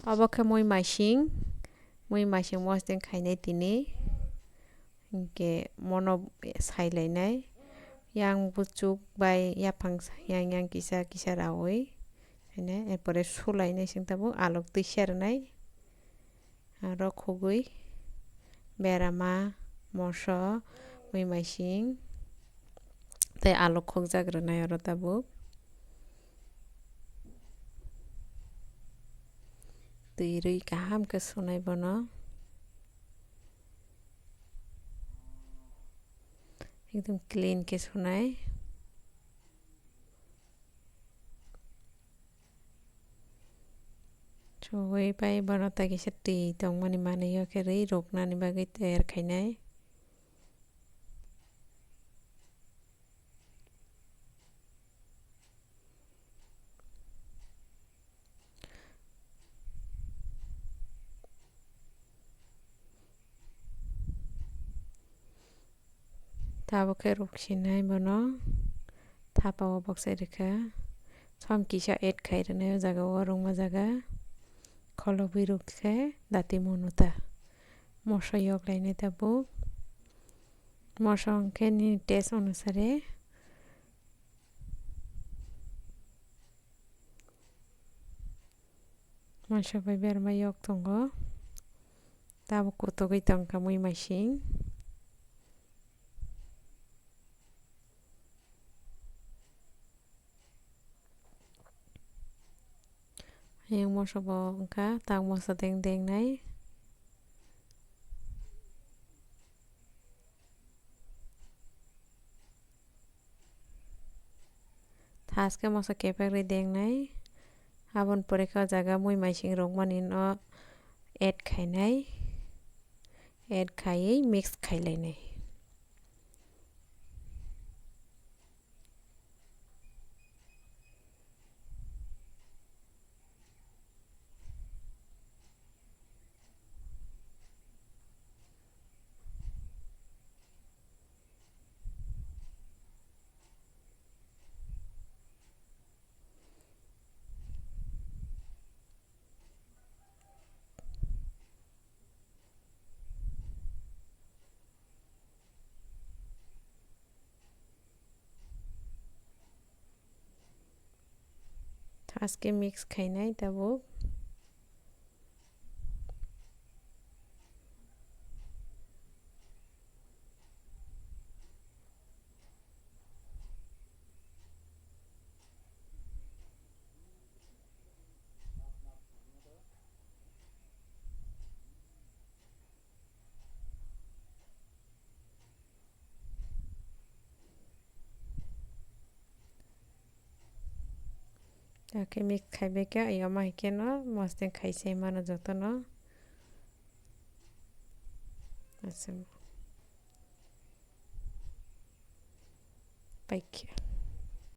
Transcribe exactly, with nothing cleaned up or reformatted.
Obo khe mui maising, mui maising mosdeng khainai tini. Hinkhe mono sailainai. Yang buchuk bai yaphang yang yang kisa kisa raui. Haino erpore sulainai sing tabuk alok twi sernai. Aro khugui berama, moso, mui maising tei alok khokjak rwnai oro tabuk. Twi rwi kaham khe sunai bono. Ekdom clean khe sunai. Suwi pai bono tai kisa twi tongmani manwi o khe rwi rwknani bagwi tayar khainai. Tabuk khe ruksinai bono thapa o boksa rikha. Som kisa add khai rwnai o jaga o rwngma jaga. Kholobwi rwkhe dati munu ta. Moso yok lainai tabuk. Moso hwnkhe nini taste onusare. Moso bai berma yok tongo. Tabuk kutugwi tongkha mui maising. Ayang moso bo wngkha tak moso deng dengnai. Thaskhe moso kepek rwi dengnai. Aboni pore khe o jaga mui maising rwkmani no add khainai. Add khaiwi mix khailainai. Thaskhe mix khainai tabuk. Akhe mix khaibai khe, ayoma hai kheno mosdeng khai se mano jotono. Acha. Paikhe.